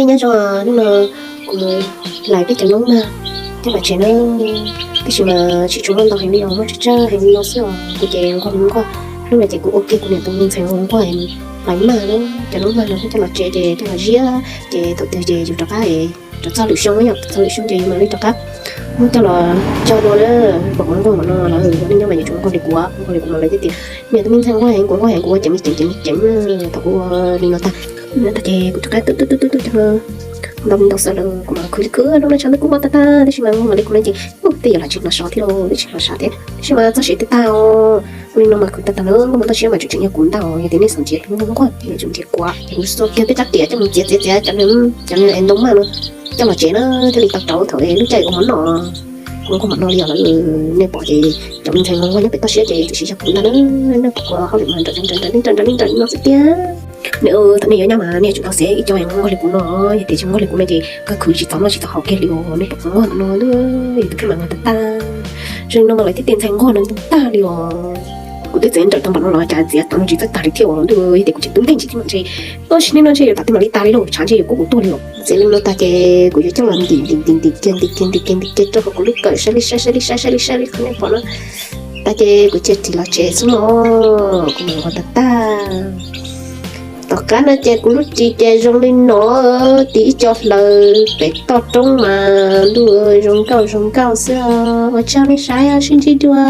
Nyob zoo, hnub no kuv lais peb cov noob mag coj los tsev na, tab sis mas tsis tshua muaj ntau heev li os, muaj tsawg tsawg heev li no xwb os. Kuv ces nquag li nquag, hnub no ces kuv ua kiag kuv niam tus me ntxhais nquag lais mag na, cov noob mag no kuj coj los tsev ces coj los ziab ces thaum twg ces yus rov qab, rov txog lwm xyoo na yom, txog lwm xyoo ces yus mam li rov qab muab coj los coj dua na. Pom kuv nquag mam no lawm, yog nej nyob mas yuav tsum nquag li kuv, nquag li kuv mas lawv thiaj tias niam tus me ntxhais nquag heev, kuv nquag heev, kuv ua ceev li ceev ceev ceev, thaum kuv ua li no tag, ua li no tag ces kuv rov qab tuaj tuaj tuaj tuaj cov no ntau li ntau xwb lawm, kuv mam khwv li khwv, hnub no tshav ntuj kub mob tag tag, tab sis mas nquag mam li kuv no ces tej yam los tsis hnov sov thiab los, tsis hnov sov thiab, tab sis mas txoj sia twb tag os. Ua li no mas khwv tag tag na, nquag mas txoj sia mas tseem tseem yog kuv ntag, yog tias nej xav nrhiav nquag ces yuav tsum nrhiav kuv, kuv xuas kiag peb rab riam coj mus txiav txiav txiav cov niag ntoo mag no coj los tsev na, thiaj li tau rau thaum lub caij ua mov noj. Kuv nquag mam no li os lawm, nej pom ces cov me ntxhais nquag nyob pem toj siab ces txawm siv zog kuv ntag na, nej pom kuv hauj lwm mas nrawm nrawm nrawm li nrawm nrawm li nrawm li no xwb tiag. Nws, thaum nej yuav nyob mas nej yuav tsum tau xav ib co nquag li kuv no, yog tias tsis nquag li kuv no ces koj khwv tsis txaus noj tsis txaus haus kiag li os, nej pom kuv nquag no, yus tus kheej mas nquag tag tag. Zoo li no mas lawv thiaj tias ntxhais nquag no ntag li os. Kuv twb txiav nrawm tau npaum no los cas txiav tau no tsis txawj tag li thiab os ntuj, yog tias kuv tseem tub nkeeg tsis txawj noj ntshe, tab sis nej noj ntshe yuav tam twg mam li tas li lauj, tshav ntshe yuav kub kuv tuag li os. Txiav li no tag ces kuv yuav coj los ntim ntim ntim ntim kiag ntim kiag ntim kiag ntim kiag rau hauv kuv lub kawm, saib li saib saib li saib saib li saib li qhov nej pom no. Tag ces kuv cia ris los tsev xwb no, kuv mam nquag tag tag. Tom qab no ces kuv lub ris ces zoo li no, tis ib co hlaws pem toj roob mas ntuj, zoo nkauj zoo nkauj xwb, ua tsaug nej saib, sib ntsib dua.